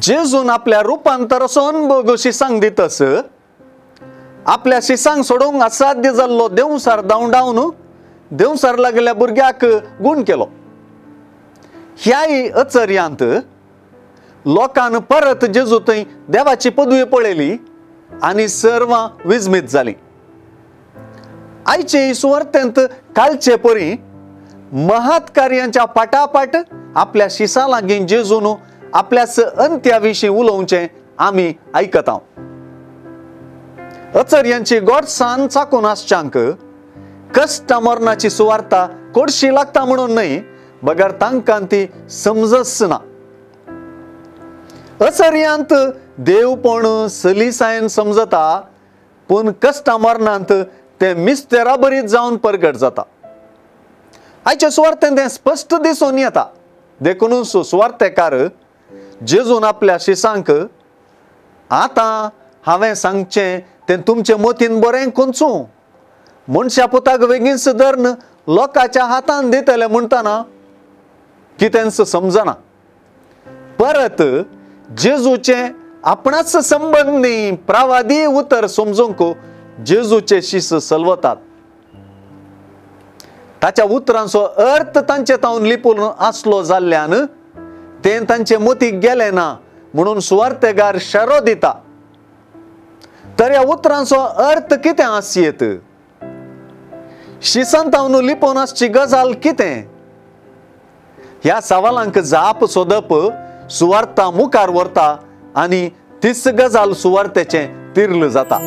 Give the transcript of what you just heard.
जेजून आपल्या रुपांतर सोनभोग शिसांक दितस आपल्या शिसांक सोडूंक असाध्य जाल्लो देंवसार धांवडावन देंवसार लागल्या भुरग्याक गूण केलो. ह्याय अचर्यांत लोकान परत जेजू थंय देवाची पदवी पळयली आनी सर्वां विस्मीत जाली. आयचे सुवार्तेंत कालचे परी महत् कार्यांच्या पाटापाट आपल्या शिसा लागीं जेजून आपल्याच अंत्या विशीं उलोवचें आमी आयकता. अचर्यांची गोडसान चाकून आसच्यांक कश्टा मरणाची सुवार्ता कोडशी लागता म्हणून न्हय, बगर तांकां ती समजच ना. अचर्यांत देवपण सलिसायन समजता, पूण कश्टा मरणांत ते मिस्तेरा बरीच जावन परगट जाता. आयच्या सुवार्तेन तें स्पश्ट दिसून येता. देखूनच सुवार्तेकार जेजून आपल्या शिसांक आतां हांवें सांगचें तें तुमचे मतीन बरें कोंचूं, मनशा पुताक वेगींच धरून लोकांच्या हातान दितले म्हणटना कितेंच समजना. परत जेजूचें आपणाच संबंदी प्रवादी उतर समजूंक जेजूचे शीस सलवतात. ताच्या उतरांचो अर्थ तांचे तावन लिपून आसलो जाल्ल्यान तें तांचे मतीक गेलें ना म्हणून सुवार्तेगार शेरो दिता. तर ह्या उतरांचो अर्थ कितें आसयेत? शिसान तावन लिपोवन आसची गजाल कितें? ह्या सवालांक जाप सोदप सुवार्ता मुखार व्हरता आनी तीच गजाल सुवार्तेचें तिर्ल जाता.